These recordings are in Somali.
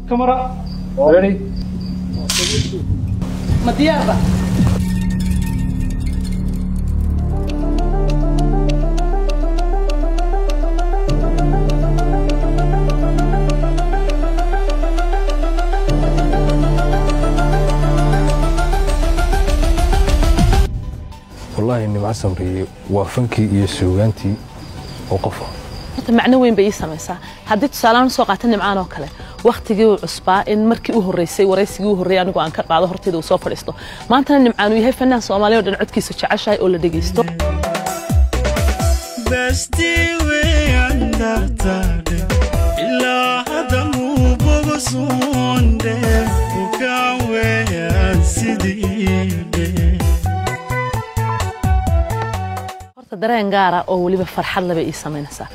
Camera ready. Ma diyaarba? Wallaahi Nimco Samriye waa fankii iyo suugaantii oo qofa. Horta macno weyn bay ii samaysaa. Haddii tusaalehaan soo qaata Nimcaan oo kale, wakhtigii uu cusbaa in markii u horreysay waraysigii u horreeyay anigu aan ka qaado, hortayda uu soo fadhiisto, maantana Nimcaan uu yahay fanaan Soomaaliya oo dhan codkiisa jeceshahay oo la dhegeysto. Bestii weeyaan dartaadhe, ilaa hadda muu bogosoondhe, bukaan weeyaan sidiidhe. Horta dareen gaara oo weliba farxad leh bay ii samaynaysaa.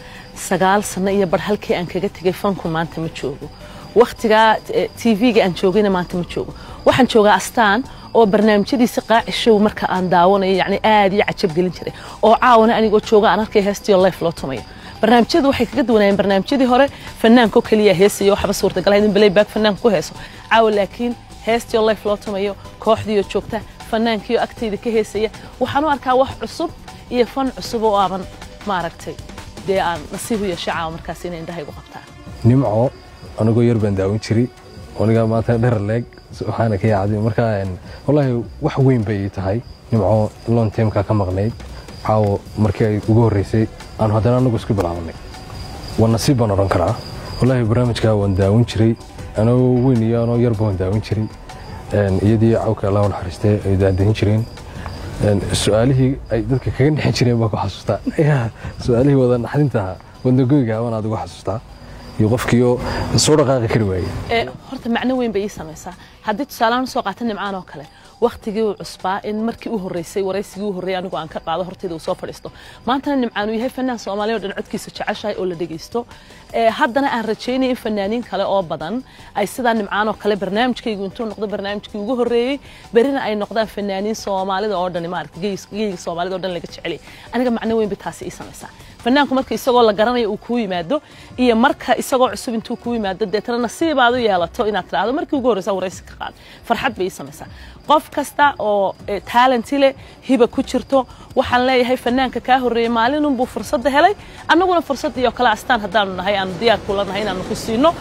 9 sano iyo bar halkii aan kaga tegay fanku maanta ma joogo, wakhtigaa TV-ga aan joogayna maanta ma joogo. Waxaan joogaa Astaan oo barnaamijyadiisi Qaaci Show marka aan daawanayo yacni aad iyo cajab gelin jiray, oo caawana anigoo jooga aan arkay heestiyo live loo tumayo. Barnaamijyadu waxay kaga duwanaayeen barnaamijyadii hore, fanaanko keliya heesayo, waxba suurtagal ahayd in playback fanaanka ku heeso. Caawa laakiin heestiyo live loo tumayo, kooxdiiyo joogta, fanaankiyo agtayda ka heesaya, waxaan u arkaa wax cusub iyo fan cusub oo aaban maaragtay dee aan nasiib u yeeshay caawa markaas inay indhahaygu qabtaan. Nimco anigoo yar baan daawan jiray, anigaa maanta dherer leeg waxaana ka yaacday. Marka wallaahi wax weyn bay ii tahay. Nimco long time-ka ka maqnayd, caawo markii ay ugu horreysay aanu haddana anagu isku bilaabanay, waa nasiib baan odhan karaa. Wallaahi barnaamijkaa waan daawan jiray anoo weyn iyo anoo yarba waan daawan jiray. Iyadii Cawka, Allah u naxariistay, ay daadahin jireen. Su-aalihii ay dadka kaga nixin jireen baan ku xasuustaa, su-aalihii wada naxdinta ahaa, wadnagoyga baan aad ugu xasuustaa, iyo qofkiioo soo dhaqaaqi kari waayey. Horta macno weyn bay ii samaysaa. Haddii tusaalehaan soo qaata Nimcaan oo kale, wakhtigii uu cusbaa in markii u horreysay waraysigii u horreeyay anigu aan ka qaado, hortayda uu soo fadhiisto, maantana Nimcaan uu yahay fanaan Soomaaliya oo dhan codkiisa jeceshahay oo la dhegeysto, haddana aan rajaynaya in fanaaniin kale oo badan ay sidaa Nimcaan oo kale barnaamijkaygu intuu noqdo barnaamijkii ugu horreeyey, berrina ay noqdaan fanaaniin Soomaalida oo dhan maaragtay geyga Soomaalida oo dhan laga jeceliyay. Aniga macno weyn bay taasi ii samaysaa. Fanaanku marka isagoo la garanayo uu kuu yimaado iyo marka isagoo cusub intuu kuu yimaado deetana nasiib aad u yeelato inaad tidhaahdo markii ugu horreysa waraysi ka qaad, farxad bay ii samaysaa. Qof kasta oo talent leh, hiba ku jirto, waxaan leeyahay fanaanka kaa horreeyey maalinunbuu fursadda helay, annaguna fursaddii oo kale Astaan haddaanu nahay aanu diyaar kula nahay inaanu ku siino.